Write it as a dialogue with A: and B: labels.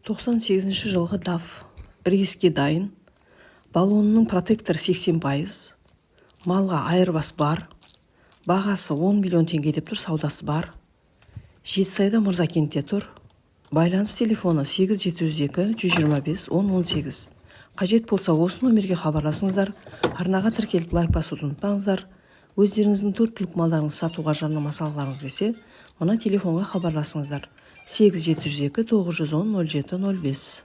A: 98 жылғы DAF, рейске дайын. Баллонының протектор 80%. Малға айырбас бар. Бағасы 10 миллион теңге деп тұр, саудасы бар. Жетісайда, Мырзакентте тұр. Байланыс телефоны 8 702 125 10 18. Қажет болса, осы номерге хабарласыңыздар. Арнаға тіркеліп, лайк басуды ұмытпаңыздар. Өздеріңіздің төрт түлік малдарыңызды сатуға, жарнама салғыларыңыз келсе, мына телефонға хабарласыңыздар: 8 702 910 07 05.